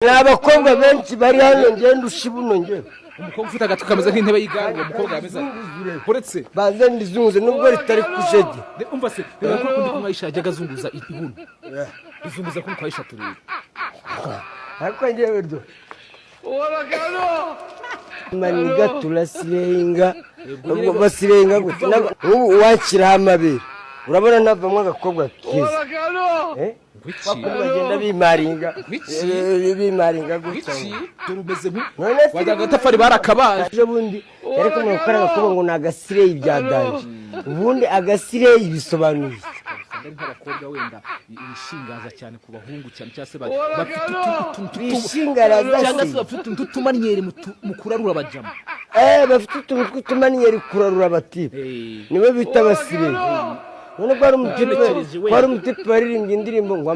Ni abakobwa benshi bari hano, ngenda ushibuno ngewe. Umukobwa ufite agatwe kameze nk'intebe y'igare, uwo mukobwa yameze ate? Uretse Banze ndizunguze nubwo ritari kujege. Umva se, reba ko kundi kumwe Aisha yajyaga azunguza ibuno, izunguza kuri kwa Aisha turebe. Ariko ngewe do maniga turasirenga. Ubwo basirenga gute? Nk'ubu uwakiraho amabere, urabona ntavamo agakobwa keza? Eh? Wiki? Bagenda bimaringa. Wiki? Bimaringa gutya. Wiki? Dore umeze nku None se wagira ngo agatafari barakabaje. Ejo bundi yari kumwe gukora agakobwa ngo ni agasireyi bya danger. Ubundi agasireyi bisobanuye iki? Usanga ari nk'abakobwa wenda bishingaza cyane ku bahungu cyane, cyangwa se bafite utuntu Bishingaraza cyangwa se se? bafite utuntu tw'utumaniyeri mu kurarura abajama. Bafite utuntu tw'utumaniyeri kurarura abatipe. Nibo bita abasireyi. None ko hari umutipe Ugenekereje wenda. ko hari umutipe waririmbye indirimbo ngo